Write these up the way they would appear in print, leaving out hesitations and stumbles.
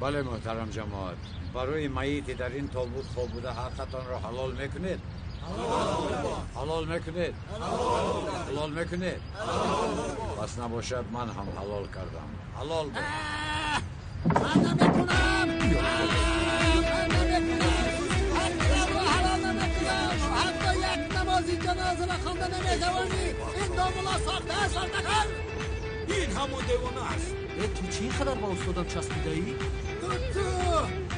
Бале, муҳтарам ҷамоат, барои майите дар ин тобут хоб буда ҳаққатонро ҳалол мекунед? Ҳалол мекунед? Ҳалол мекунед? Пас набошад, ман ҳам ҳалол кардам. Ҳалол буд. Ман намекунам! Ман намекунам! Ҳаққамро ҳалол намекунам! Ҳатто як намози ҷанозаро хонда наметавонӣ! Ин домулло сохта аст, сохтакор! Ин ҳамон девона аст! Ту чӣ ин қадар ба устодам часпидаӣ?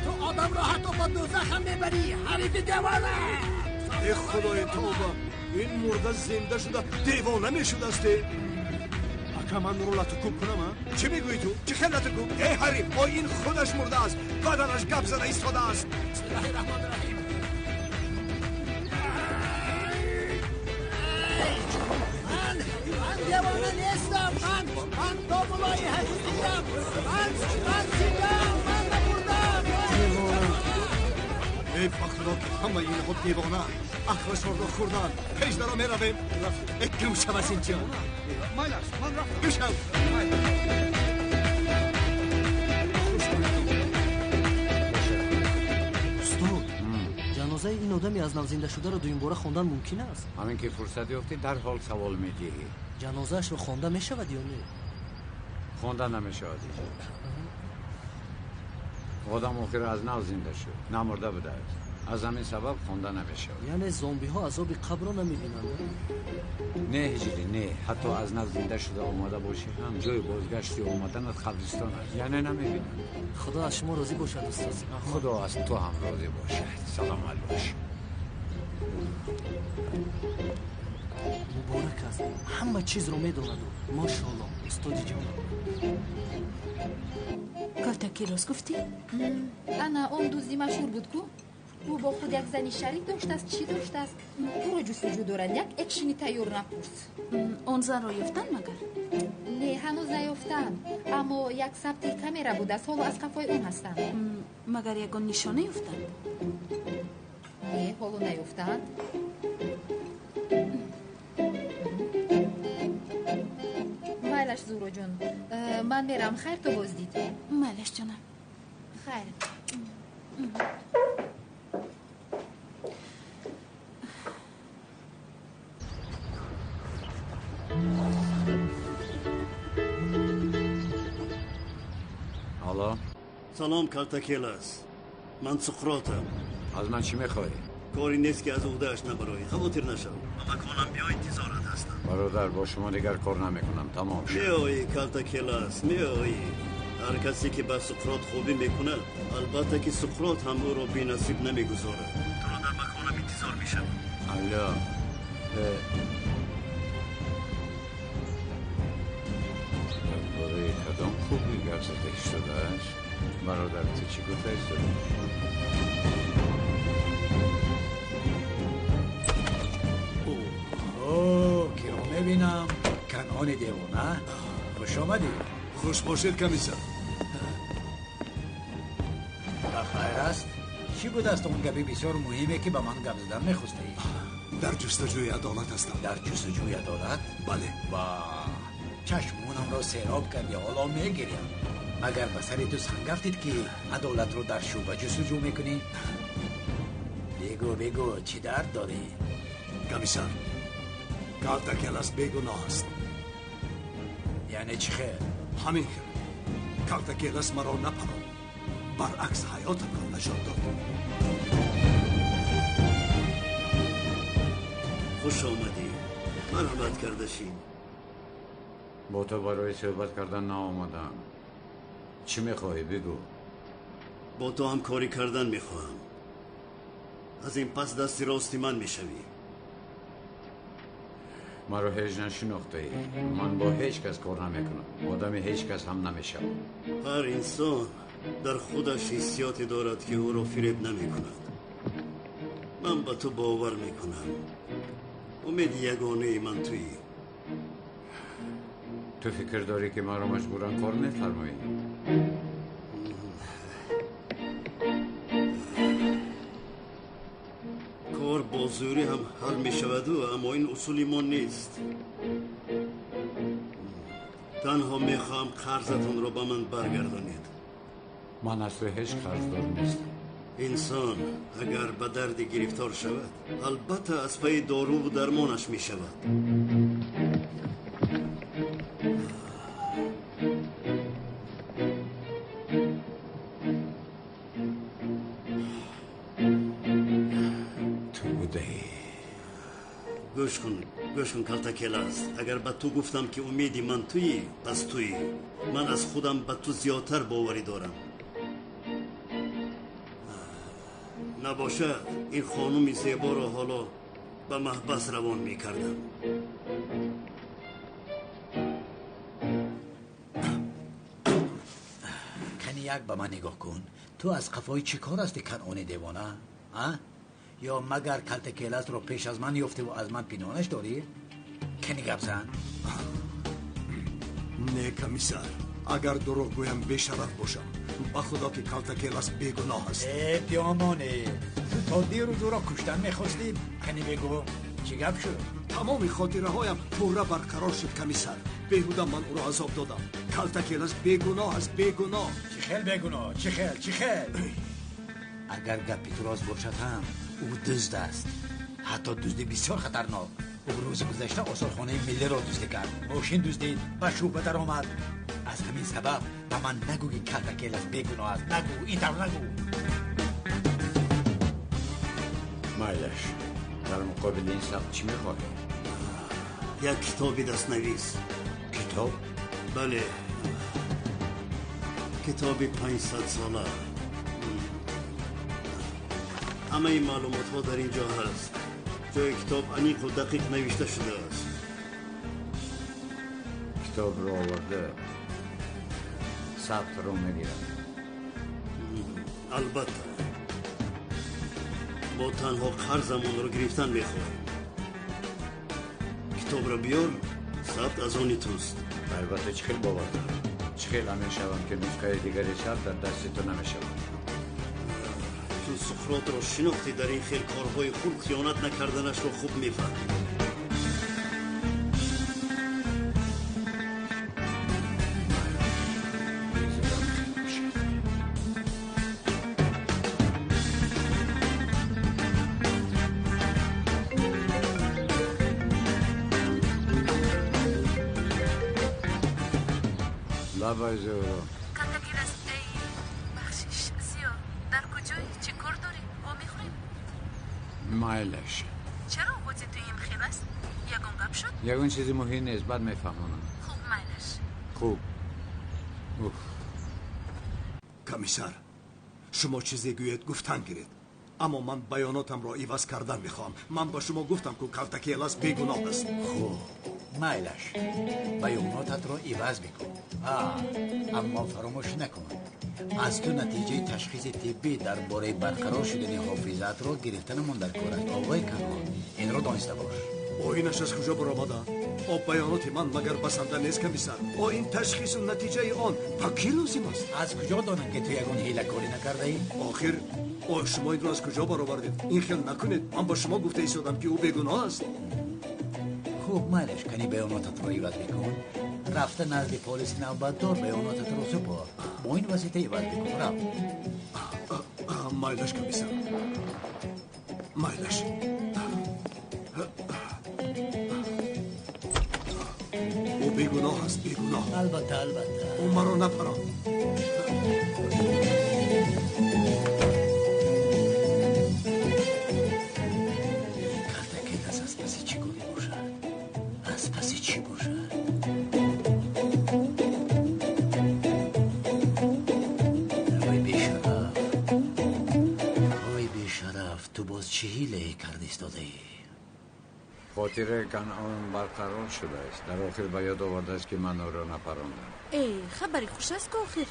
Ту одамро ҳатто ба дӯзах ҳам мебарӣ, ҳарифи девона! Э худои тавба, ин мурда зинда шуда девона мешудааст. Ака, ман ӯро латукӯб кунам, а? Чӣ мегӯӣ ту? Чӣ хел латукӯб? Э ҳариф, о ин худаш мурда аст, баданаш гап зада истодааст. Бисмиллаҳи раҳмони раҳим. Ман девона нестам, ман домуллои ҳақиқиям, ман зиндаам, ман намурдаам. Э ба худо ки ҳамаи инҳо девона, ақлашонро хӯрданд. Пеш даро меравем. Э гум шав аз инҷо. Гум шав. Устод, ҷанозаи ин одами аз нав зинда шударо дуюмбора хондан мумкин аст? Ҳамин ки фурсат ёфтӣ, дарҳол савол медиҳӣ. Ҷанозаашро хонда мешавад ё не? Хонда намешавад. Одам охир аз нав зинда шуд, намурда будааст. Аз ҳамин сабаб хонда намешавад. Яъне зомбиҳо азоби қабрро намебинанд? Не, ҳиҷрӣ, не. Ҳатто аз нав зинда шуда омада бошӣ ҳам ҷои бозгашти омаданат қабристон аст. Яъне намебинанд. Худо аз шумо розӣ бошад, устод. Худо аз ту ҳам розӣ бошад. Саломат бош. Муборак аст, ҳама чизро медонаду. Мошоалло, устоди ҷонам. Калтаки, рост гуфтӣ? Ана он дузди машҳур буд ку? Ӯ бо худ як зани шарик доштааст, чӣ доштааст? Ӯро ҷустуҷӯ доранд, як экшени тайёр напурс. Он занро ёфтанд магар? Не, ҳанӯз наёфтанд, аммо як сабти камера будааст, ҳоло аз қафои он ҳастанд. Магар ягон нишона ёфтанд? Не, ҳоло наёфтанд. Майлаш, Зуроҷон, ман мерам. Хайр то боздид. Майлаш, ҷонам. Хайр. Алло. Салом, Калтакелас. Ман Суқротам. Аз ман чӣ мехоҳӣ? Коре нест ки аз уҳдааш набароӣ. Хавотир нашав. Ба маконам биё, интизорат ҳастам. Бародар, бо шумо дигар кор намекунам. Тамом шуд. Меоӣ, Калтакелас, меоӣ. Ҳар касе ки ба Суқрот хубӣ мекунад, албатта ки Суқрот ҳам ӯро бенасиб намегузорад. Туро дар маконам интизор мешавам. Алло. Дар бораи кадом хубӣ гап зада истодааст? Бародар, ту чӣ гуфта истодӣ? Киро мебинам? Канъони девона. Хуш омадӣ. Хуш бошед, комиссар. Ба хайр аст? Чӣ будааст он гапи бисёр муҳиме, ки ба ман гап задан мехостаӣ? Дар ҷустуҷӯи адолат ҳастам. Дар ҷустуҷӯи адолат? Бале. Ва чашмонамро сероб кардӣ, ҳоло мегирям. Магар ба сари ту санг афтид, ки адолатро дар шӯъба ҷустуҷӯ мекунӣ? Бигӯ, бигӯ, чӣ дард дорӣ? Комиссар, Калтакелас бегуноҳ аст. Яъне чӣ хел? Ҳамин хел. Калтакелас маро напаронд, баръакс ҳаётамро наҷот дод. Хуш омадӣ. Марҳамат карда шин. Бо ту барои суҳбат кардан наомадам. Чӣ мехоҳӣ, бигӯ. Бо ту ҳамкорӣ кардан мехоҳам. Аз ин пас дасти рости ман мешавӣ. Маро ҳеҷ нашинохтаӣ. Ман бо ҳеҷ кас кор намекунам. Одами ҳеҷ кас ҳам намешавам. Ҳар инсон дар худаш ҳиссиёте дорад, ки ӯро фиреб намекунад. Ман ба ту бовар мекунам. Умеди ягонаи ман туӣ. Ту фикр дорӣ, ки маро маҷбуран кор мефармоӣ? Кор бо зӯрӣ ҳам ҳал мешаваду, аммо ин усули мо нест. Танҳо мехоҳам қарзатонро ба ман баргардонед. Ман аз ту ҳеҷ қарздор нестам. Инсон агар ба дарде гирифтор шавад, албатта аз пайи доруву дармонаш мешавад. Ту будаӣ. Гӯш кун, гӯш кун, Калтакелас. Агар ба ту гуфтам, ки умеди ман туӣ, пас туӣ. Ман аз худам ба ту зиёдтар боварӣ дорам. Набошад, ин хонуми зеборо ҳоло ба маҳбас равон мекардам. Кани як ба ман нигоҳ кун. Ту аз қафои чӣ кор ҳастӣ, Канъони девона? А? Ё магар Калтакеласро пеш аз ман ёфтиву аз ман пинҳонаш дорӣ? Кани гап зан. Не, комиссар, агар дурӯғ гӯям, бешараф бошам. Ба худо ки Калтакелас бегуноҳ аст. Э, диёмоне, ту то дирӯз ӯро куштан мехостӣ. Кани бегӯ, чӣ гап шуд? Тамоми хотираҳоям пурра барқарор шуд, комиссар. Беҳуда ман ӯро азоб додам. Калтакелас бегуноҳ аст, бегуноҳ. Чӣ хел бегуноҳ? Чӣ хел, чӣ хел? Агар гапи ту рост бошад ҳам, ӯ дузд аст. Ҳатто дузди бисёр хатарнок. Ӯ рӯзи гузашта осорхонаи миллиро дуздӣ кард, мошин дуздид, ба шӯъба даромад. Аз ҳамин сабаб ба ман нагӯ, ки Калтакелас бегуноҳ аст. Нагӯ, ин тавр нагӯ. Майлаш, дар муқобили ин сабт чӣ мехоҳӣ? Як китоби дастнавис. Китоб? Бале, китоби 500-сола. Ҳамаи маълумотҳо дар ин ҷо ҳаст. Ҷои китоб аниқу дақиқ навишта шудааст. Китобро оварда, сабтро мегирам. Албатта, мо танҳо қарзамонро гирифтан мехоҳем. Китобро биёр, сабт аз они туст. Албатта, чӣ хел бовар дорам? Чӣ хел амин шавам, ки нусхаи дигари сабт дар дасти ту намешавад? Ту Суқротро шинохтӣ, дар ин хел корҳои хурд хиёнат накарданашро хуб мефаҳмӣ. Бигзорам хел бошад. Лабай, Зуҳро. Калтакелас, эй, бахшиш, Зиё, дар куҷоӣ? Чӣ кор дорӣ? Вомехӯрем? Майлаш. Чаро овози ту ин хел аст? Ягон гап шуд? Ягон чизи муҳим нест, баъд мефаҳмонам. Хуб, майлаш. Хуб. Уф. Комиссар, шумо чизе гӯед, гуфтан гиред, аммо ман баёнотамро иваз кардан мехоҳам. Ман ба шумо гуфтам, ку Калтакелас бегуноҳ аст. Хуб, майлаш, баёнотатро иваз бикун. Аммо фаромӯш накун, аз ту натиҷаи ташхиси тиббӣ дар бораи барқарор шудани ҳофизаатро гирифтанамон дар кор аст. Оғои Канъон, инро дониста бош. О, инаш аз куҷо баромада? О, баёноти ман магар басанда нест, комиссар? О, ин ташхису натиҷаи он ба кӣ лозим аст? Аз куҷо донам, ки ту ягон ҳилакорӣ накардаӣ? Охир, о, шумо инро аз куҷо баровардед? Ин хел накунед. Ман ба шумо гуфта истодам, ки ӯ бегуноҳ аст. Хуб, майлаш, кани баёнотатро иваз бикун. Рафта назди полиси навбатдор баёнотатро супор. Бо ин восита иваз бикун. Рав. Майлаш, комиссар, майлаш. Ӯ бегуноҳ аст, бегуноҳ. Албатта, албатта. Ӯ маро напаронд. Калтакелас аз паси чӣ коре бошад? Аз паси чӣ бошад? Ой, бешараф, ой, бешараф, ту боз чӣ ҳилае карда истодаӣ? Хотираи Канъон барқарор шудааст. Дар охир ба ёд овардааст, ки ман ӯро напарондам. Эй, хабари хуш аст ку охир.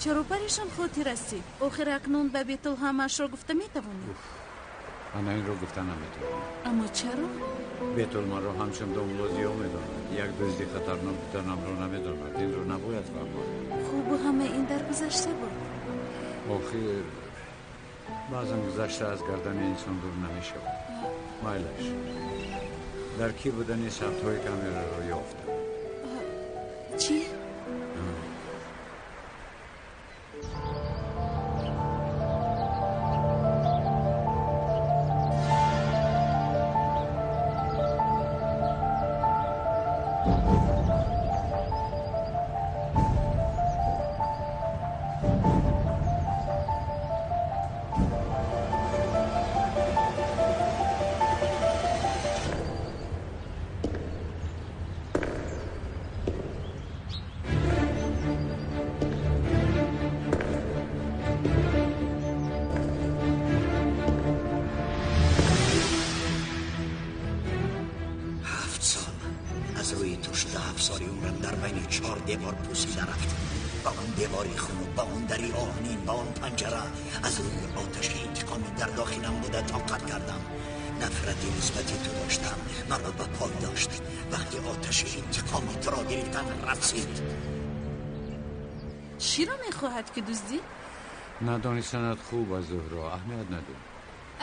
Чаро парешон хотир ҳастӣ? Охир акнун ба Бетул ҳамаашро гуфта метавонӣ. Ана инро гуфта наметавонам. Аммо чаро? Бетул маро ҳамчун домулло Зиё медонад. Як дузди хатарнок буданамро намедонад. Инро набояд фаҳмад. Хубу ҳама ин дар гузашта буд. Охир баъзан гузашта аз гардани инсон дур намешавад. Майлаш, дар кӣ будани сабтҳои камераро ёфтам. Чӣ? ту шуда 7 соли умрам дар байни 4 девор пусида рафт. Ба он девори хунук, ба он дари оҳанин, ба он панҷара аз рӯи оташи интиқоми дар дохилам буда тоқат кардам. Нафрати нисбати ту доштам, маро ба пой дошт. Вақти оташи интиқоми туро гирифтан расид. Чиро мехоҳад ки дуздӣ? Надонистанат хуб аз Зуҳро, аҳамият надеҳ.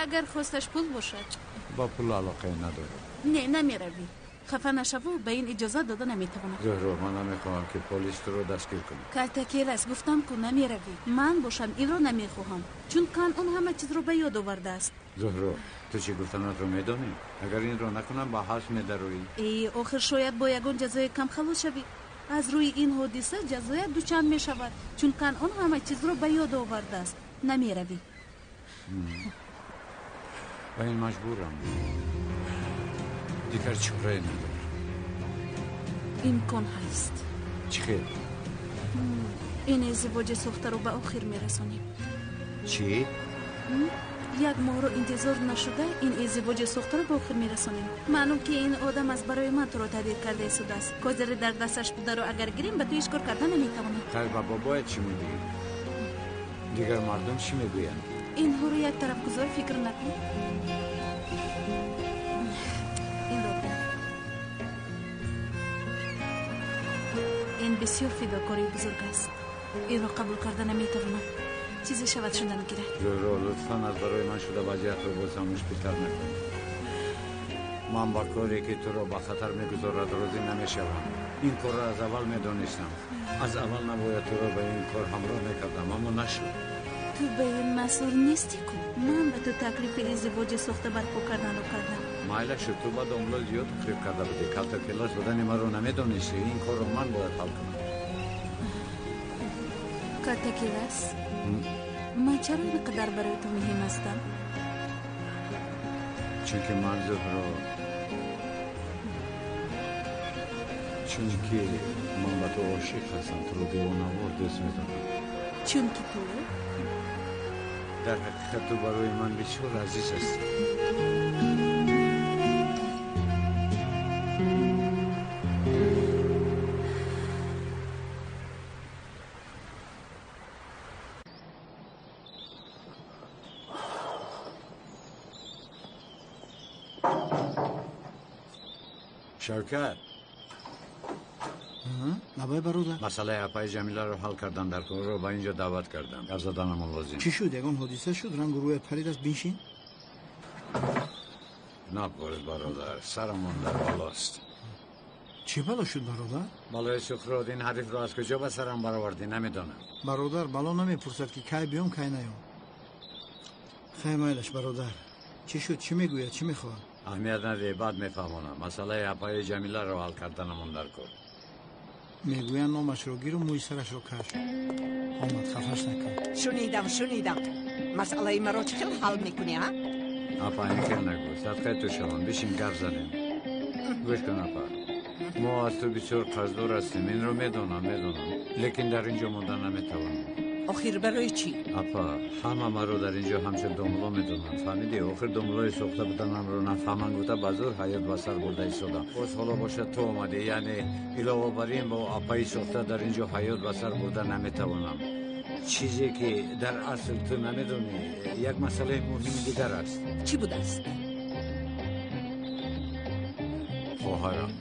Агар хосташ пул бошад. Ба пул алоқае надорад. Не, намеравӣ. Хафа нашаву, ба ин иҷозат дода наметавонам. Зуҳро, ман намехоҳам ки полис туро дастгир кунад. Калтакелас, гуфтам ку намеравӣ. Ман бошам инро намехоҳам, чун Канъон ҳама чизро ба ёд овардааст. Зуҳро, ту чӣ гуфтанатро медонӣ? Агар инро накунам ба ҳабс медароӣ. Э, охир шояд бо ягон ҷазои кам халос шавӣ. Аз рӯи ин ҳодиса ҷазоят дучанд мешавад, чун Канъон ҳама чизро ба ёд овардааст. Намеравӣ. Ба ин маҷбурам. Дигар чорае надорам. Имкон ҳаст. Чӣ хел? Ин издивоҷи сохтаро ба охир мерасонем. Чӣ? Як моҳро интизор нашуда ин издивоҷи сохтаро ба охир мерасонем. Маълум ки ин одам аз барои ман туро таҳдид карда истодааст. Козири дар дасташ бударо агар гирем, ба ту ҳеҷ кор карда наметавонад. Хайр, ба бобоят чӣ мегӯӣ? Дигар мардум чӣ мегӯянд? Инҳоро як тараф гузор, фикр накун. Инро бин. Ин бисёр фидокории бузург аст. Инро қабул карда наметавонам. Чизе шавад шудан гирад. Зуҳро, лутфан аз барои ман шуда вазъиятро боз ҳам мушкилтар накун. Ман ба коре ки туро ба хатар мегузорад розӣ намешавам. Ин корро аз аввал медонистам. Аз аввал набояд туро ба ин кор ҳамроҳ мекардам, аммо нашуд. Ту ба ин масъул нестӣ ку. Ман ба ту таклифи издивоҷи сохта барпо карданро кардам. Майла шуд, ту ба домло зиёд таклиф карда будӣ. Калтакелас будани маро намедонистӣ. Ин корро ман бояд ҳал кунам. Калтакелас, ман чаро ин қадар барои ту муҳим ҳастам? Чунки ман Зуҳро, чунки ман ба ту ошиқ ҳастам, туро девонавор дӯст медорам. Чунки ту дар ҳақиқат ту барои ман бисёр азиз ҳастӣ. Шавкат. Набай бародар. Масъалаи апаи Ҷамиларо ҳал кардан дар корро ба инҷо даъват кардам. Гап заданамон лозим. Чӣ шуд? Ягон ҳодиса шуд? Рангу рӯят парид аст, биншин. Напурс бародар, сарамон дар балост. Чӣ бало шуд бародар? Балои Сухрод, ин ҳарифро аз куҷо ба сарам баровардӣ намедонам. Бародар, бало намепурсад ки кай биём, кай наём. Хай майлаш бародар. Чӣ шуд? Чӣ мегӯяд? Чӣ мехоҳад? Аҳамият надеҳ, баъд мефаҳмонам. Масъалаи апаи Ҷамиларо ҳал карданамон дар кор. Мегӯянд номашро гиру мӯи сарашро каш. Омад, хафаш накун. Шунидам, шунидам. Масъалаи маро чӣ хел ҳал мекунӣ, а? Апа, ин хел нагӯ. Садқаи ту шавам. Бишин гап занем. Гӯш кун, апа. Мо аз ту бисёр қарздор ҳастем. Инро медонам, медонам. Лекин дар ин ҷо монда наметавонам. Охир барои чӣ? Апа, ҳама маро дар ин ҷо ҳамчун домло медонанд. Фаҳмидӣ? Охир домлои сохта буданамро нафаҳманд гуфта ба зӯр ҳаёт ба сар бурда истодам. Боз ҳоло бошад ту омадӣ. Яъне илова бар ин бо апаи сохта дар ин ҷо ҳаёт ба сар бурда наметавонам. Чизе ки дар асл ту намедонӣ, як масъалаи муҳими дигар аст. Чӣ будааст? Хоҳарам.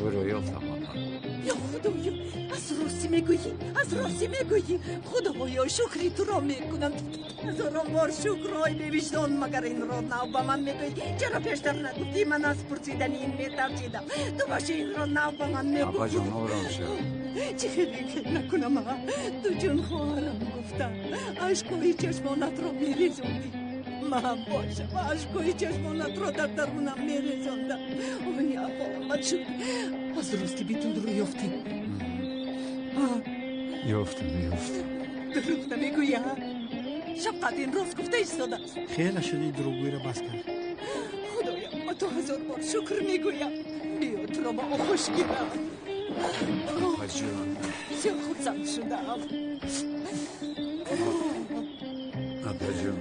Ӯро ёфтам, апа. Ё Худоё, аз ростӣ мегӯӣ? Аз ростӣ мегӯӣ? Худоё, шукри туро мекунам. Ҳазорон бор шукр, ой бевиҷдон, магар инро нав ба ман мегӯӣ? Чаро пештар нагуфтӣ? Ман аз пурсидани ин метарсидам. Ту боши инро нав ба ман мегӯӣ. Апаҷон, ором шав. Чӣ хеле хел накунам, а? Ту чун хоҳарам гуфта, ашкҳои чашмонатро мерезондӣ. Ман бошам, ашкҳои чашмонатро дар дарунам мерезондам. Ой, апо, омад шуд. Аз рости битулро ёфтӣ? Ёфтам, ёфтам. Дурӯғ намегӯӣ, а? Шафқат ин рост гуфта истодааст. Хеле шуд, ин дурӯғгӯиро бас кард. Худоё, ба ту ҳазор бор шукр мегӯям. Биё туро ба оғӯш гирам. Апаҷон. Бисёр хурсанд шудам. Апаҷон.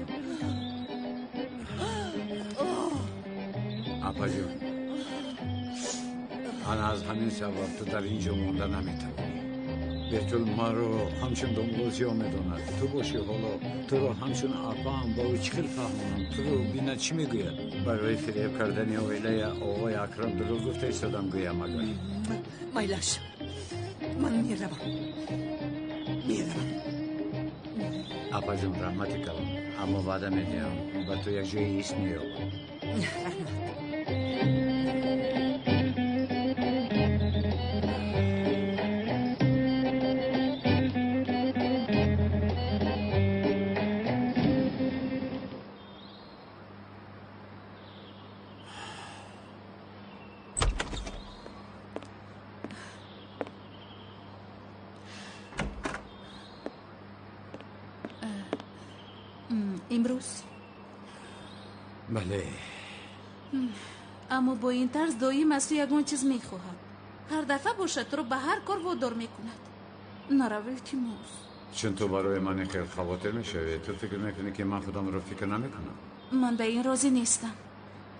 Апаҷон. Ана аз ҳамин сабаб ту дар ин ҷо монда наметавонӣ. Бетул маро ҳамчун домлозиё медонад. Ту бошӣ ҳоло туро ҳамчун апаам ба ӯ чӣ хел фаҳмонам? Туро бинад чӣ мегӯяд? Барои фиреб кардани оилаи оғои Акрам дурӯғ гуфта истодам гӯям агар. Майлаш, ман меравам. Меравам. Апаҷон, раҳмати калон, аммо ваъда медиҳам ба ту як ҷои ист меёбам. Раҳмат. Имрӯз? Бале. Аммо бо ин тарз доим аз ту ягон чиз мехоҳад. Ҳар дафъа бошад туро ба ҳар кор водор мекунад. Нарав, илтимос. Чун ту барои ман ин хел хавотир мешавӣ, ту фикр мекунӣ ки ман худамро фикр намекунам? Ман ба ин розӣ нестам.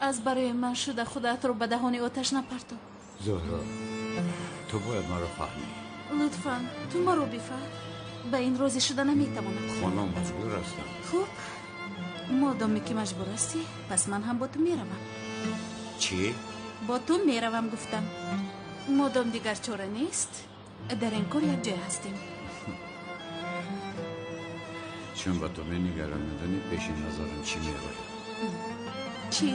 Аз барои ман шуда худаатро ба даҳони оташ напартоб. Зуҳро, ту бояд маро фаҳмӣ. Лутфан, ту маро бифаҳм. Ба ин розӣ шуда наметавонам. Хонум, маҷбур ҳастам. Хуб, модоме ки маҷбур ҳастӣ, пас ман ҳам бо ту меравам. Чӣ? Бо ту меравам гуфтам. Модом дигар чора нест, дар ин кор якҷоя ҳастем. Чун ба ту менигарам, медонӣ пеши назарам чӣ меояд? Чӣ?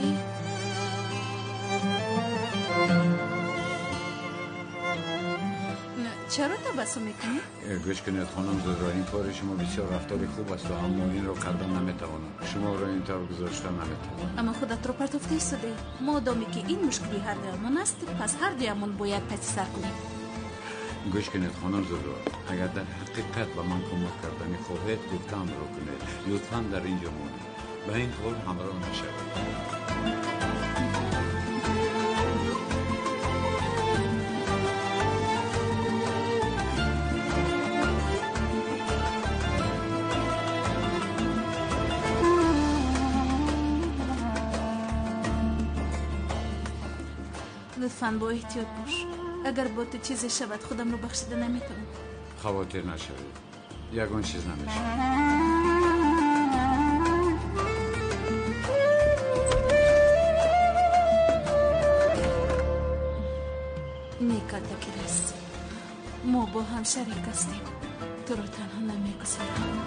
Чаро табассум мекунӣ? Гӯш кунед, хонум Зуҳро, ин кори шумо бисёр рафтори хуб аст, аммо инро кардан наметавонам. Шуморо ин тавр гузошта наметавонам. Аммо худатро партофта истодаӣ. Модоме ки ин мушкили ҳардуямон аст, пас ҳардуямон бояд паси сар кунем. Гӯш кунед, хонум Зуҳро, агар дар ҳақиқат ба ман кӯмак кардани хоҳед, гуфтаамро кунед. Лутфан дар ин ҷо монед. Ба ин кор ҳамроҳ нашавед. Лутфан бо эҳтиёт бош. Агар бо ту чизе шавад, худамро бахшида наметавонам. Хавотир нашавед, ягон чиз намешавад. Не, Калтакирас, мо бо ҳам шарик ҳастем. Туро танҳо намегузорам.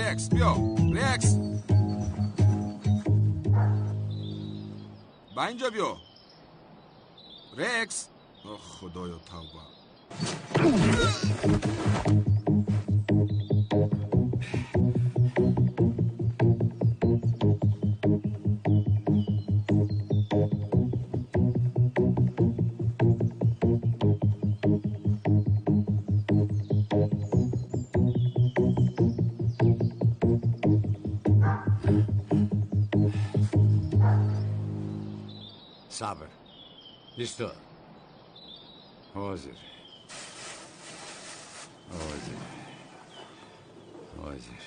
Рекс, биё, Рекс, ба инҷо биё, Рекс. Ох, худоё, тавба. Сабр. Исто. Ҳозир. Ҳозир. Ҳозир.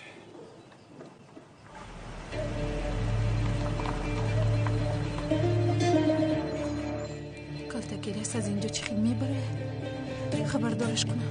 Калтакирас аз инҷо чӣ хел мебарояд? Хабардораш кунам.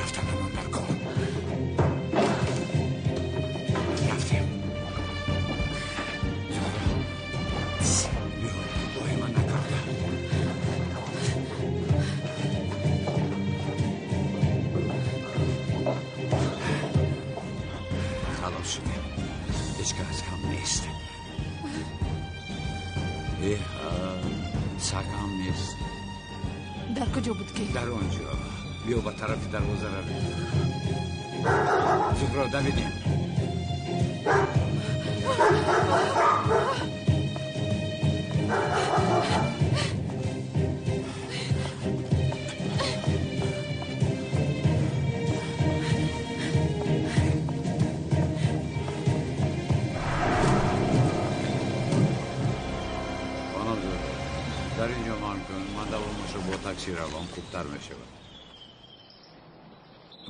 Рафтанамон дар кор. Рафтем. Зуҳро, биё, доима накарда. Халос шудем. Ҳеҷ кас ҳам нест. Саг ҳам нест. Дар куҷо буд ки? Дар он ҷо. Биё ба тарафи дарвоза равем. Зуҳро, давидем. Хонум Зуҳро, дар ин ҷо ман кун, ман давомашро бо такси равам, хубтар мешавад.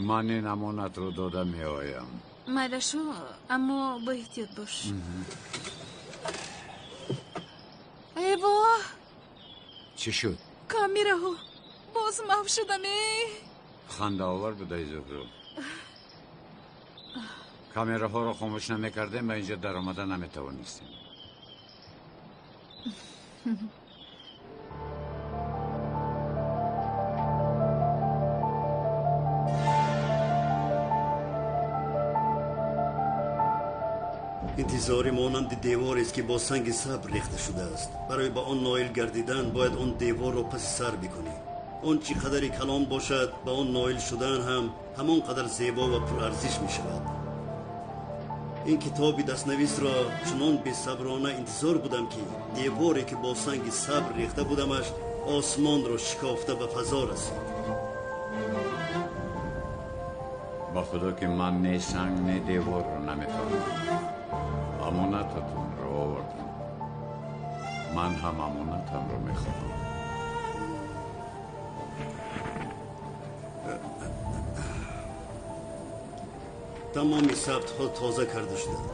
Ман ин амонатро дода меоям. Майлашу, аммо бо эҳтиёт бош. Эво! Чӣ шуд? Камераҳо боз маҳв шудаме. Хандаовар будаи, Зуҳро. Камераҳоро хомӯш намекардем, ба инҷо даромада наметавонистем. Интизорӣ монанди деворест, ки бо санги сабр рехта шудааст. Барои ба он ноил гардидан бояд он деворро паси сар бикунӣ. Он чӣ қадари калон бошад, ба он ноил шудан ҳам ҳамон қадар зебо ва пурарзиш мешавад. Ин китоби дастнависро чунон бесаброна интизор будам, ки деворе, ки бо санги сабр рехта будамаш, осмонро шикофта ба фазо расид. Ба худо, ки ман не санг, не деворро наметавонам. Амонататонро овардам. Ман ҳам амонатамро мехоҳам. Тамоми сабтҳо тоза карда шуданд.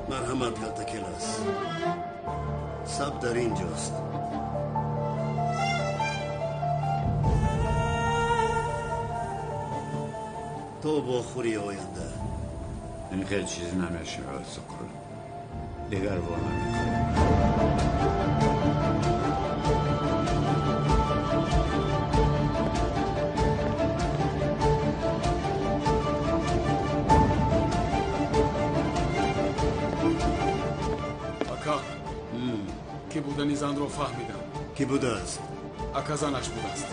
Марҳамат, Калтакелас. Сабт дар ин ҷост. То вохӯрии оянда. Ин хел чиз намешавад, Зуҳро. Дигар во намехоҳам. Ака, ки будани занро фаҳмидам. Кӣ будааст? Ака, занаш будааст.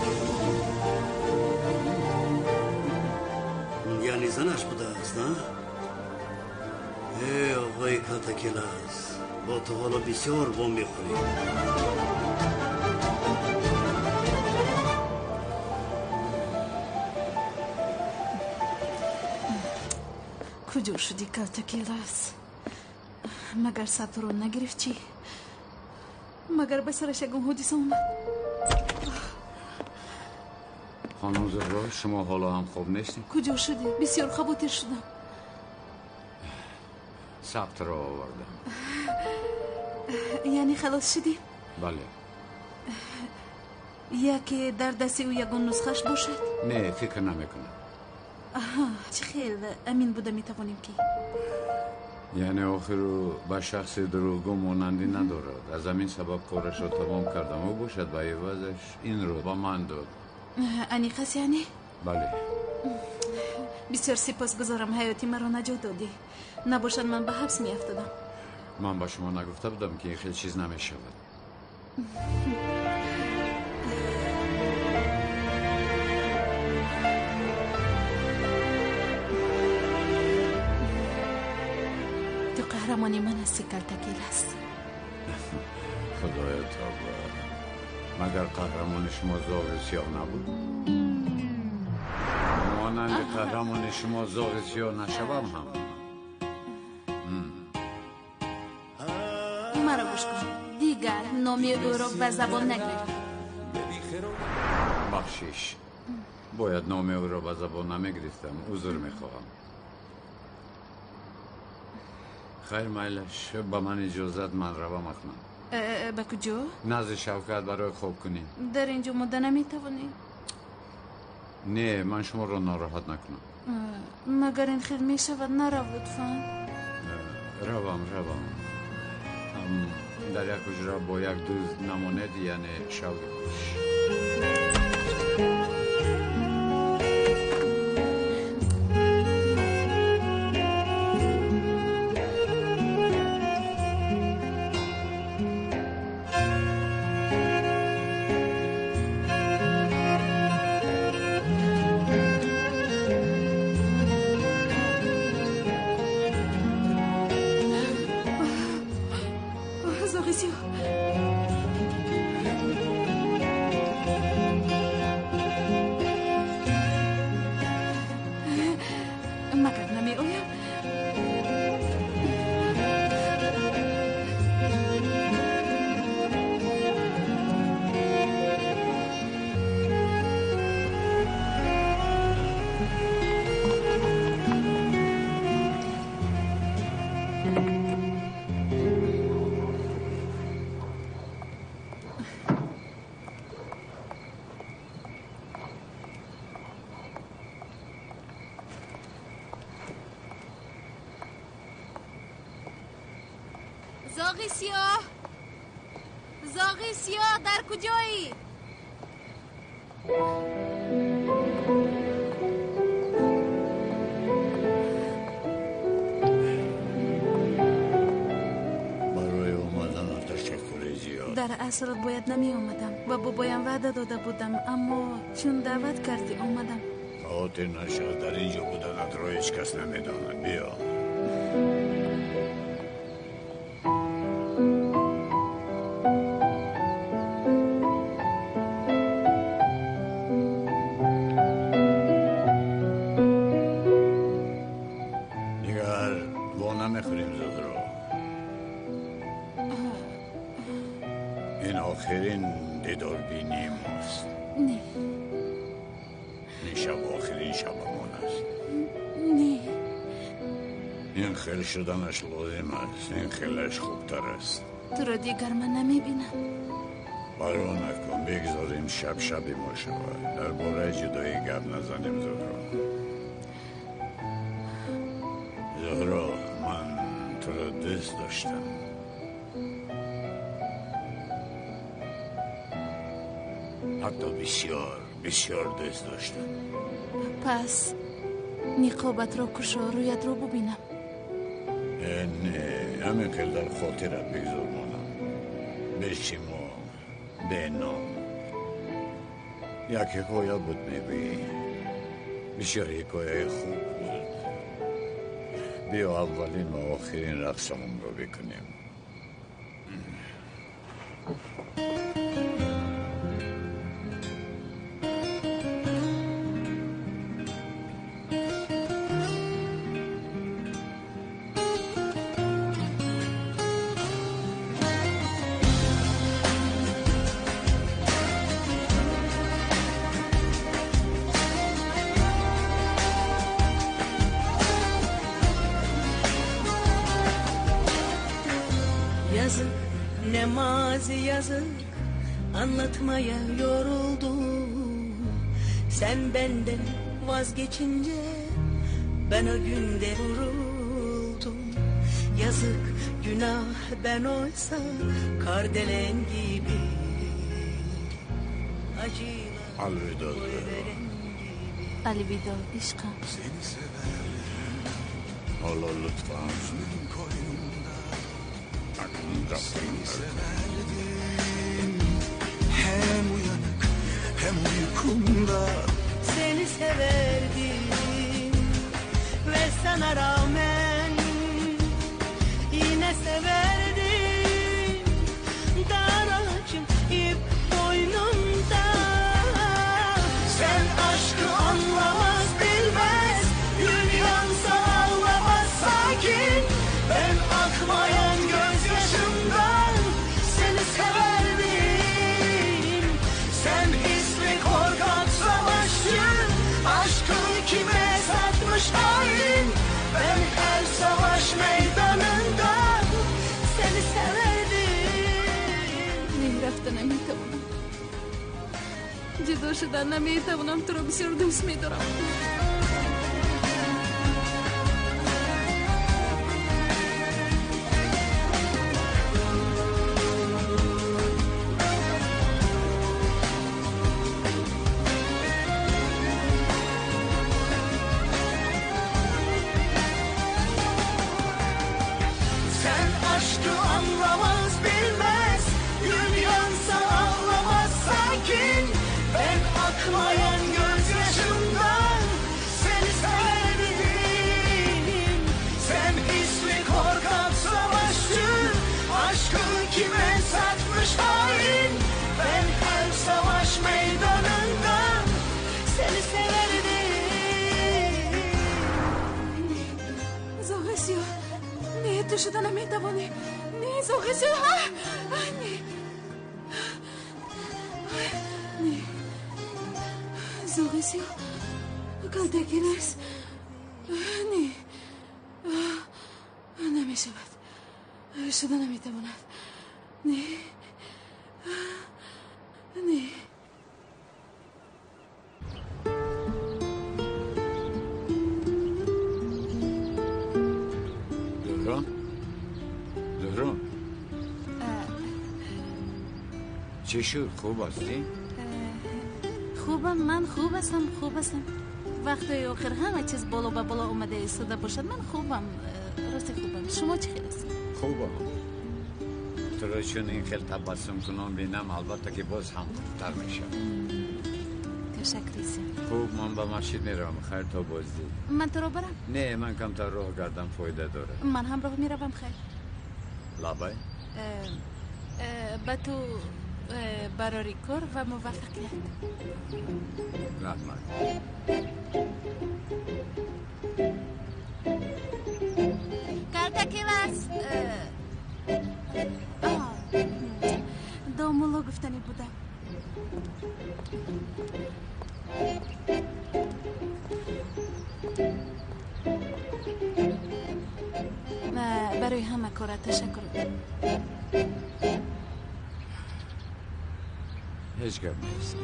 Яъне занаш будааст, а? Э, оғои Калтакелас, бо ту ҳоло бисёр во мехӯрем. Куҷо шуди, Калтакелас? Магар сабтро нагирифт чӣ? Магар ба сараш ягон ҳодиса омад? Хонум Зуҳро, шумо ҳоло ҳам хоб нестед? Куҷо шудӣ? Бисёр хавотир шудам. Сабтро овардам. Яъне халос шудем? Бале. Яке дар дасти ӯ ягон нусхаш бошад? Не, фикр намекунам. Аҳа, чӣ хел амин буда метавонем ки? Яъне охир ӯ ба шахси дурӯғгӯ монандӣ надорад. Аз ҳамин сабаб корашро тамом кардам. Ӯ бошад, ба ивазаш инро ба ман дод. Аниқ аст яъне? Бале. Бисёр сипосгузорам, ҳаёти маро наҷот додӣ. Набошад, ман ба ҳабс меафтодам. Ман ба шумо нагуфта будам, ки ин хел чиз намешавад? Ту қаҳрамони ман ҳастӣ, Калтакелас. Худоё тавба, магар қаҳрамони шумо зоғи сиёҳ набуд? Монанди қаҳрамони шумо зоғи сиёҳ нашавам ҳам. Маро гӯш кун, дигар номи ӯро ба забон нагир. Бахшиш, бояд номи ӯро ба забон намегирифтам. Узр мехоҳам. Хайр, майлаш, ба ман иҷозат, ман равам акнун. Ба куҷо? Назди Шавкат барои хоб кунӣ. Дар инҷо монда наметавонӣ? Не, ман шуморо нороҳат накунам. Магар ин хел мешавад? Нарав, лутфан. Равам, равам. Дар як ҳуҷра бо як дузд намонед, яъне шави хуш. Магар намеоям? Зоғи сиёҳ, зоғи сиёҳ, дар куҷоӣ? Барои омаданат ташаккури зиёд. Дар аср бояд намеомадам. Ба бобоям ваъда дода будам, аммо чун даъват кардӣ омадам. Хотир нашав, дар ин ҷо буданатро ҳеҷ кас намедонад. Биё. Дигар во намехӯрем, Зуҳро. Ин охирин дидорбинии мост. Не. Ин шаб охирин шабамон аст. Не. Ин хел шуданаш лозим аст, ин хелаш хубтар аст. Туро дигар ман намебинам. Парво накун, бигзорем шаб шаби мо шавад. Дар бораи ҷудоӣ гап назанем, Зуҳро. Зуҳро, ман туро дӯст доштам. Ҳатто бисёр, бисёр дӯст доштам. Пас ниқобатро кушо, рӯятро бубинам. Не, ҳамин хел дар хотират бигзор монам. Бешимо, беном. Як ҳикоя буд, мегӯӣ. Бисёр ҳикояи хуб буд. Биё аввалин ва охирин рақсамонро бикунем. Yazık ne mazi yazık, anlatmaya yoruldum. Sen benden vazgeçince ben o günde vuruldum. Yazık günah ben oysa kardelen gibi acıyla Alvido. Alvido ishqim. Seni severdim. Ҳоло лутфан. Акнун рафтем. Seni severdim. Hem uyanık hem uykumda. Seni severdim ve sana rağmen yine severdim. Dar ağacım ip boynumda. Sen aşkı anlamaz bilmez, gül yansa ağlamaz sakin. Ben akmayan gözyaşımdan seni severdim. Sen ismi korkak savaşçı, aşkını kime satmış hain. Ben Ҷудо шудан наметавонам, туро бисёр дӯст медорам. Шуда наметавонӣ. Не, Зоғисиё, не. Не. Зоғисиё, калтакилас. Не. Намешавад. Шуда наметавонад. Не. Не. Чӣ шуд? Хуб ҳастӣ? Хубам, ман хуб ҳастам, хуб ҳастам. Вақтҳои охир ҳама чиз боло ба боло омада истода бошад. Ман хубам, рости хубам. Шумо чӣ хел ҳастед? Хубам. Туро чун ин хел табассумкунон бинам, албатта ки боз ҳам хубтар мешавам. Ташаккури зиёд. Хуб, ман ба масҷид меравам. Хайр то боздид. Ман туро барам? Не, ман камтар роҳ гардам, фоида дорад. Ман ҳам роҳ меравам, хайр. Лабай? Ба ту барори кор ва муваффақият. Раҳмат. Калтакилас. Домулло гуфтанӣ будам. Барои ҳама корат ташаккур. Ҳеҷ гап нест.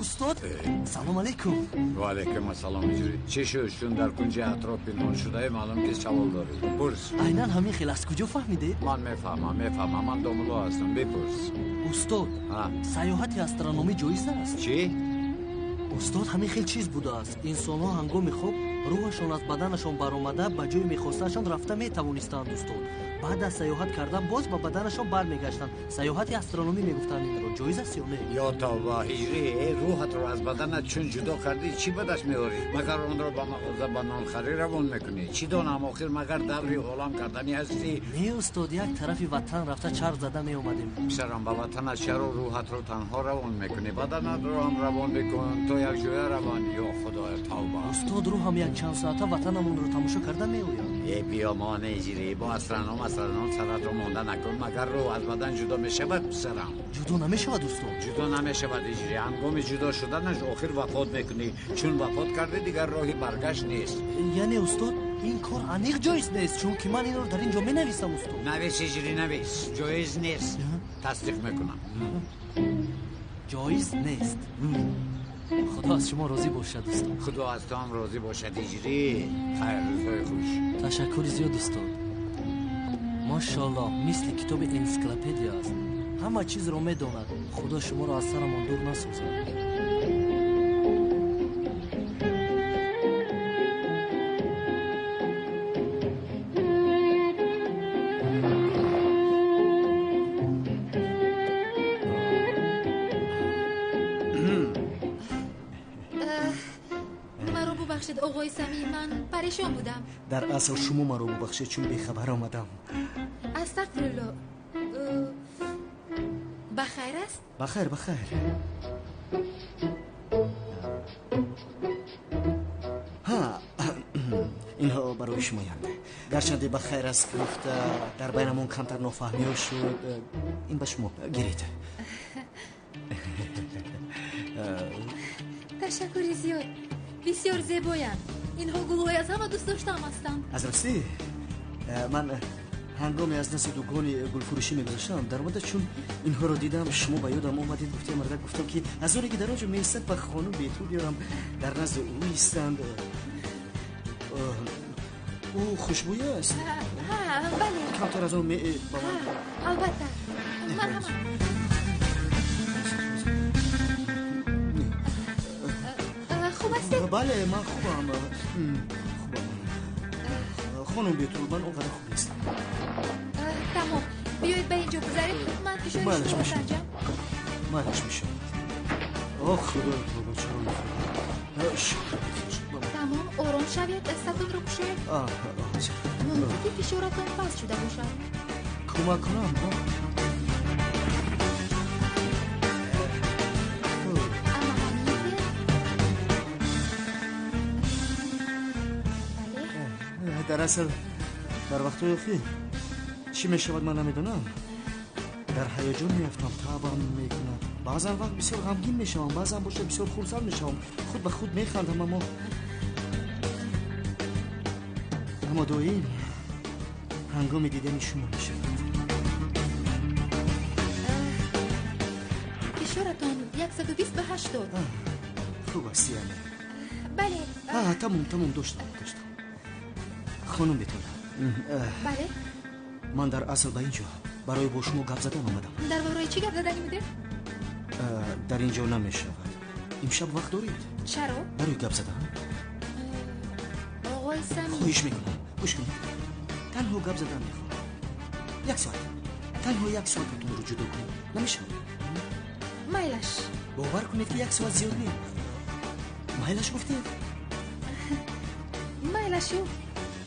Устод, салом алейкум. Ва алейкум ассалом. Чӣ шуд? Чун дар кунҷи атроф пинҳон шудаи, маълум ки савол дорӣ. Пурс. Айнан ҳамин хел. Аз куҷо фаҳмидед? Ман мефаҳмам, мефаҳмам. Ман домулло ҳастам. Бипурс. Устод, саёҳати астрономӣ ҷоиз аст? Чӣ? Устод, ҳамин хел чиз будааст. Инсонҳо ҳангоми хоб рӯҳашон аз баданашон баромада ба ҷои мехостаашон рафта метавонистанд, устод. Баъд аз саёҳат кардан боз ба баданашон бармегаштанд. Саёҳати астрономӣ мегуфтанд инро. Ҷоиз аст ё не? Ё тавба, ҳиҷрӣ, рӯҳатро аз баданат чун ҷудо кардӣ, чӣ ба даст меорӣ? Магар онро ба мағоза ба нонхарӣ равон мекунӣ? Чӣ донам, охир магар даври олам карданӣ ҳастӣ? Не, устод, як тарафи ватан рафта чарх зада меомадем. Писарам, ба ватанат чаро рӯҳатро танҳо равон мекунӣ? Баданатро ҳам равон бикун, то як ҷоя раванд. Ё худоя, тавба. Устод, рӯҳам як чанд соата ватанамонро тамошо карда меояд. Э, биё, мо ҳиҷрӣ, бо астроном саратро монда накун. Магар рӯҳ аз бадан ҷудо мешавад, писарам? Ҷудо намешавад, устод. Ҷудо намешавад, ҳиҷрӣ. Ҳангоми ҷудо шуданаш охир вафот мекунӣ. Чун вафот кардӣ, дигар роҳи баргашт нест. Яъне, устод, ин кор аниқ ҷоиз нест, чунки ман инро дар ин ҷо менависам, устод. Навис, ҳиҷрӣ, навис. Ҷоиз нест. Тасдиқ мекунам. Ҷоиз нест. Худо аз шумо розӣ бошад, устод. Худо аз ту ҳам розӣ бошад, ҳиҷрӣ. Хайр, рӯзҳои хуш. Ташаккури зиёд, устод. Машоаллоҳ, мисли китоби энсиклопедия аст. Ҳама чизро медонад. Худо шуморо аз сарамон дур насозад. Маро бубахшед, оғои Самӣ, ман парешон будам. Дар асл шумо маро бубахшед, чун бехабар омадам. Астағфирулло. Ба хайр аст? Ба хайр, ба хайр. Ҳа, Инҳо барои шумоянд. Гарчанде ба хайр аст гуфта, дар байнамон камтар нофаҳмиҳо шуд. Ин ба шумо, гиред. Ташаккури зиёд. Бисёр зебоянд. Инҳо гулҳои аз ҳама дӯст доштаам ҳастанд. Аз ростӣ, ман ҳангоме аз назди дукони гулфурӯшӣ мегузаштам, даромада чун инҳоро дидам, шумо ба ёдам омадед. Гуфтем, мардак, гуфтам ки аз оне ки дар он ҷо меистад, ба хонум Бетул биёрам, дар назди ӯ истанд. Ӯ хушбӯй аст. Бале. Камтар аз он ба ман. Албатта. Марҳамат. Хуб ҳастед? Бале, ман хубам. Хубам. Хонум Бетул, ман он қадар хуб нестам. Тамом. Биёед ба ин ҷо гузарем. Ман фишори шуморо санҷам. Майлаш мешавад. Ох, худои тавба, чаро нахӯрдам? Шукр. Тамом, ором шавед, дастатонро кушоед. Мумкин ки фишоратон паст шуда бошад. Кӯмак кунам? Дар асл, дар вақтҳои охир чӣ мешавад, ман намедонам. Дар ҳаяҷон меафтам, таъбам мекунад. Баъзан вақт бисёр ғамгин мешавам, баъзан бошад бисёр хурсанд мешавам. Худ ба худ механдам, аммо доим ҳангоми дидани шумо мешавад. Фишоратон 120 ба 80. Хуб аст, яъне? Бале. Тамом, тамом, доштам, доштам. Хонум Бетул. Бале. Ман дар асл ба ин ҷо барои бо шумо гап задан омадам. Дар бораи чӣ гап задани будем? Дар ин ҷо намешавад. Имшаб вақт доред? Чаро? Барои гап задан. Оғои Самим. Хоҳиш мекунам, гӯш кунед. Танҳо гап задан мехоҳам. Як соат. Танҳо як соататонро ҷудо кунед. Намешавад? Майлаш. Бовар кунед ки як соат зиёд не. Майлаш гуфтед? Майлашу.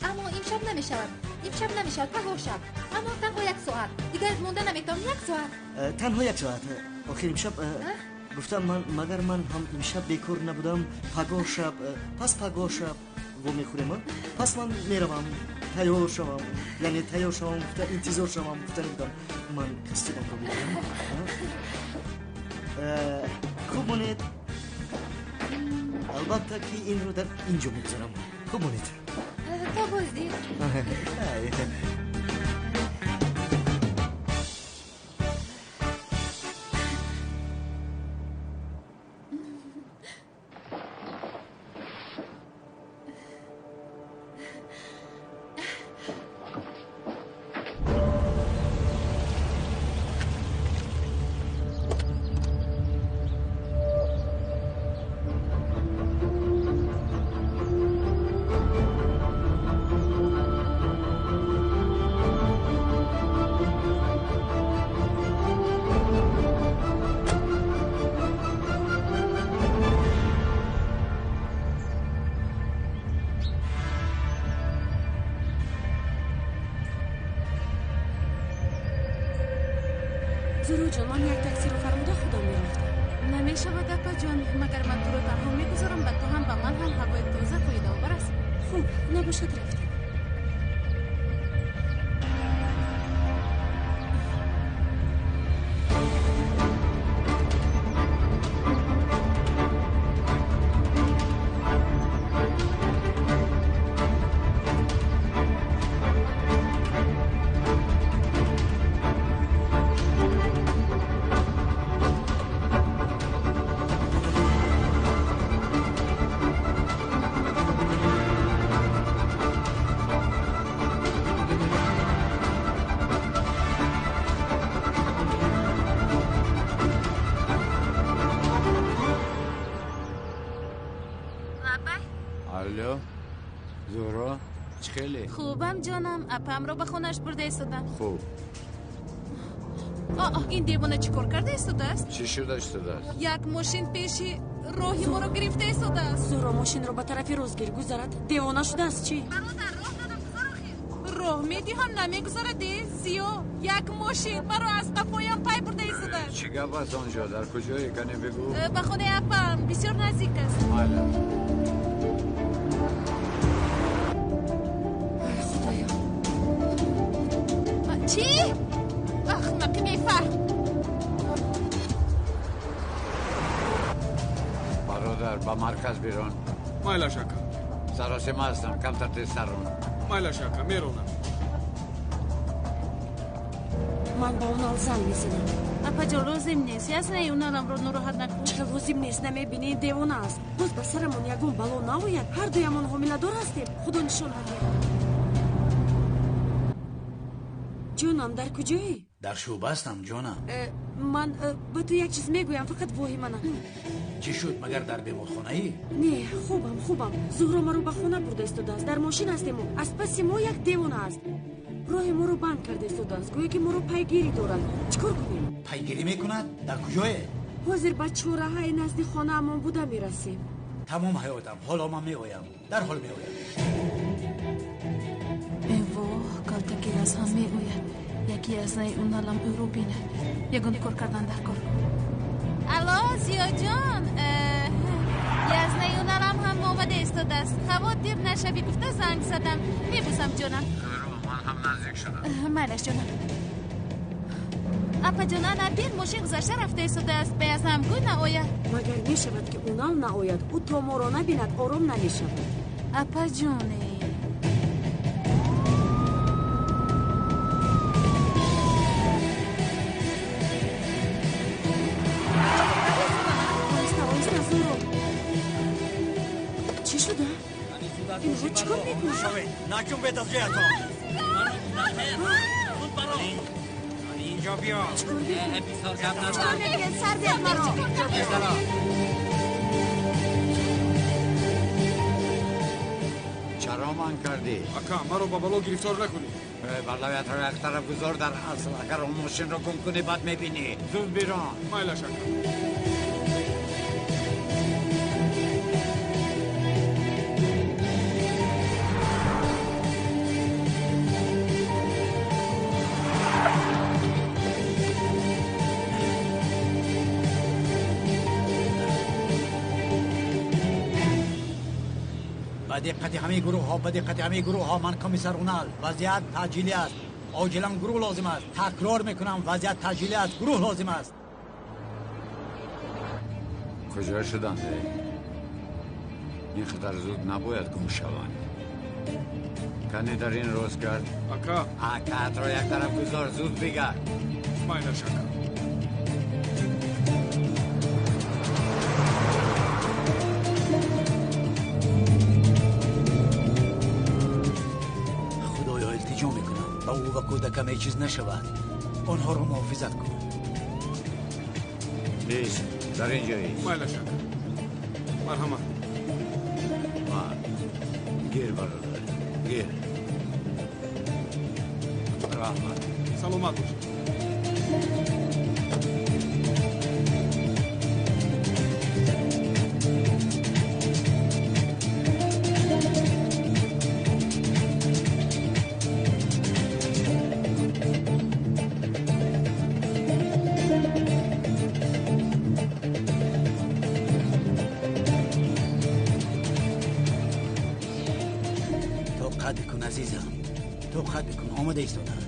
Аммо имшаб намешавад. Имшаб намешавад, пагоҳ шаб. Аммо танҳо як соат. Дигар монда наметавонам, як соат. Танҳо як соат. Охир имшаб гуфтам ман, магар ман ҳам имшаб бекор набудам. Пагоҳ шаб, пас пагоҳ шаб вомехӯрем. Пас ман меравам, тайёр шавам. Яъне тайёр шавам гуфта, интизор шавам гуфта набудам. Ман костюмамро мегирам. Хуб монед. Албатта ки инро дар ин ҷо мегузорам. Хуб монед. То боздид. Зуҳроҷон, ман як таксиро фармуда худам мерафтам. Намешавад, апаҷон, магар ман туро танҳо мегузорам? Ба ту ҳам, ба ман ҳам ҳавои тоза фоидаовар аст. Хуб, набошад, рафтем. Алло, Зуҳро, чӣ хеле? Хубам, ҷонам, апамро ба хонааш бурда истодам. Хуб. О, ин девона чӣ кор карда истодааст? Чӣ шуда истодааст? Як мошин пеши роҳи моро гирифта истодааст. Зуҳро, мошинро ба тарафи рост гир, гузарад. Девона шудааст чӣ? Бародар, роҳ додам, гузар охир. Роҳ медиҳам, намегузарад. Э, Зиё, як мошин маро аз қафоям пай бурда истодааст. Чӣ гап аст он ҷо? Дар куҷое, кане бигӯ. Ба хонаи апам бисёр наздик аст. Майла. Чӣ? Ахмақи бефаҳм. Бародар, ба марказ бирон. Майлаш, ака. Саросема ҳастам, камтар тезтар рон. Майлаш, ака, меронам. Ман ба Унал занг мезанам. Апаҷон, лозим нест. Яснаи Уналамро нороҳат накун. Чӣ лозим нест? Намебинӣ, девона аст. Боз ба сарамон ягон бало наояд. Ҳар дуямон ҳомиладор ҳастем. Худо нишон надиҳад. Ҷонам, дар куҷоӣ? Дар шӯъба ҳастам, ҷонам. Ман ба ту як чиз мегӯям, фақат воҳима накун. Чӣ шуд? Магар дар беморхонаӣ? Не, хубам, хубам. Зуҳро маро ба хона бурда истодааст. Дар мошин ҳастему аз паси мо як девона аст. Роҳи моро банд карда истодааст, гӯё ки моро пайгирӣ дорад. Чӣ кор кунем? Пайгирӣ мекунад? Дар куҷое? Ҳозир ба чораҳаи назди хонаамон буда мерасем. Тамом ҳаётам, ҳоло ман меоям, дарҳол меоям. Эвоҳ, калтаки аз ҳам меояд. Яке аз наи Уналам ӯро бинад. Ягон кор кардан дар кор. Алло, Зиёҷон, язнаи Уналам ҳам омада истодааст. Хавотир нашавӣ, гуфта занг задам. Мебӯсам, ҷонам. Ман ҳам наздик шудам. Майлаш, ҷонам. Апаҷон, ана бир мошин гузашта рафта истодааст. Ба язнам гӯй наояд. Магар мешавад, ки Унал наояд? Ӯ то моро набинад, ором намешавад. Апаҷоне. Оҳиста, оҳиста, Зуҳро. Чӣ шуда? Инҳо чӣ кор мекунанд? Наҷунбед аз ҷоятон. Инҷо биё. Чикор мекунед? Сар диҳед маро. Чаро ман кардӣ? Ака, маро ба бало гирифтор накунӣ. Балоятро як тараф гузор, дар асл агар он мошинро гум кунӣ, бад мебинӣ. Зуд бирон. Майлаш, ака. Ба диққати ҳамаи гурӯҳҳо, ба диққати ҳамаи гурӯҳҳо, ман комиссар Унал. Вазъият таъҷилӣ аст. Оҷилан гурӯҳ лозим аст. Такрор мекунам, вазъият таъҷилӣ аст, гурӯҳ лозим аст. Куҷо шуданд? Ин қадар зуд набояд гум шаванд. Кане дар ин рост кард? Ака. Акаатро як тараф гузор, зуд бигард. Майлаш, ака. Худоё, илтиҷо мекунам, ба ӯ ва кӯдакам ҳеҷ чиз нашавад. Онҳоро муҳофизат кун. Ист, дар ин ҷо ист. Майлаш, ака. Марҳамат. Гир, бародар, гир. Раҳмат. Саломат бош. Тоқат бикун, азизам, тоқат бикун, омода истодам.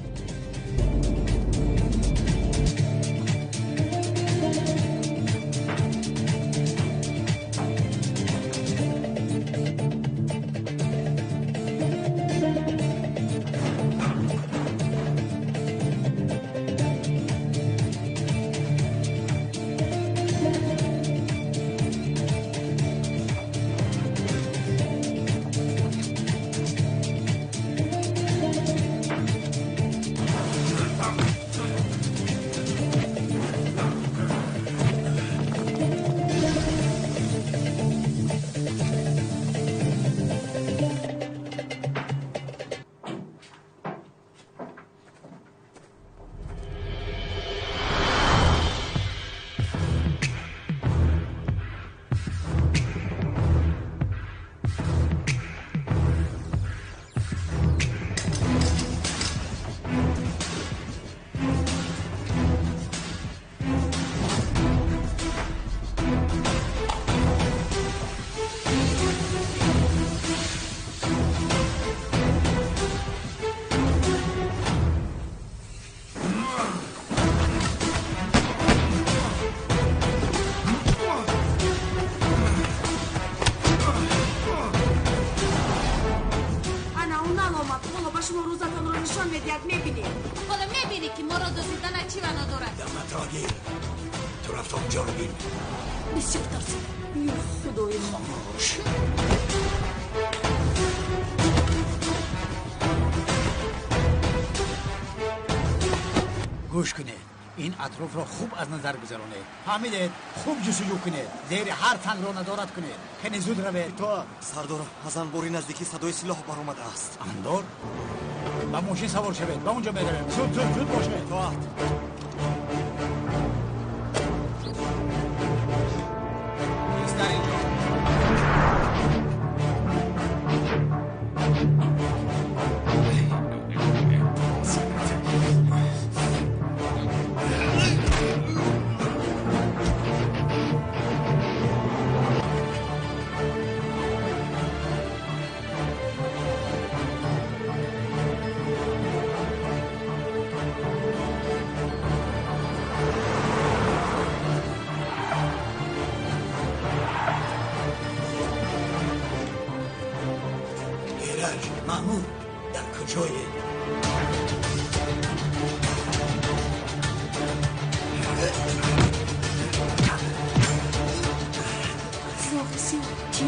омад. Ҳоло ба шумо рӯзатонро нишон медиҳад, мебинед. Ҳоло мебинӣ ки моро дуздидан чӣ маъно дорад. Даматро гир. Ту рафта онҷоро бин. Бисёр тарсидам. Ё Худои ман. Хомӯш. Гӯш кунед. Ин атрофро хуб аз назар гузаронед. Фаҳмидед? Хуб ҷустуҷӯ кунед. Зери ҳар сангро назорат кунед. Кане зуд равед. Итоат. Сардор, аз анбори наздикӣ садои силоҳ баромадааст. Анбор? Ба мошин савор шавед. Ба он ҷо меравем. Зуд, зуд, зуд бошед. Итоат. Кист дар инҷо? Эраҷ, маъмур дар куҷое? Зоғи сиёҳ чӣ?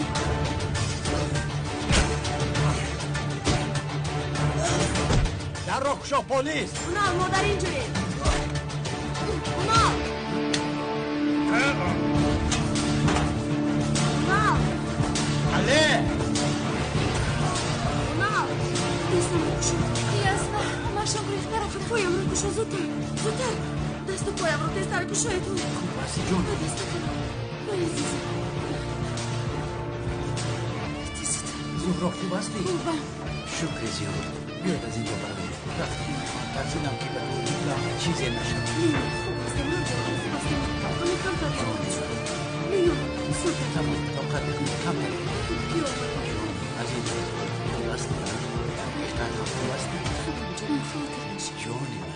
Дарро кушо, полис! Унал, мо дар ин ҷоем. Унал! Унал! Але! Унал! Дастамро кушо. Ясно. Ҳамашон гурехта рафтанд. Поямро кушо, зудтар, зудтар. Дасту поямро тезтар кушоед. Хуб ҳасти, ҷон? Ба дастаканам. Ой, азизам. Тезтар. Зуҳро, хуб ҳастӣ? Хубам. Шукри зиёд. Биёед аз инҷо бароем. Рафтем. Тарсидам ки ба ту чизе нашавад. Не, не, хуб ҳастам, ноҷон, хуб ҳастам. Ҳамин камтар ҷон шудам. Меём, зудтар. Тамом, тоқат бикунед, камтар. Ки омад? Азиз, хуб ҳастӣ? Дар ҳақиқат ҳам хуб ҳастӣ? Хубам, ҷонам, хавотир нашав. Ҷони ман.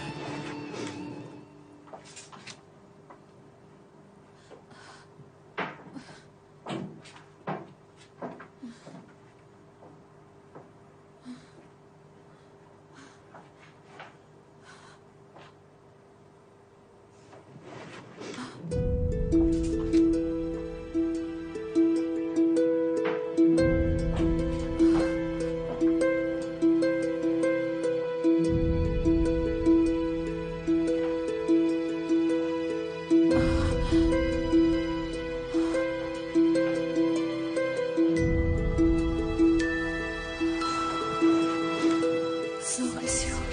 Зоғи сиёҳ.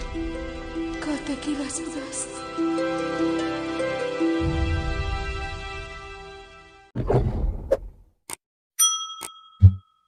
Кор таки вазъ будааст.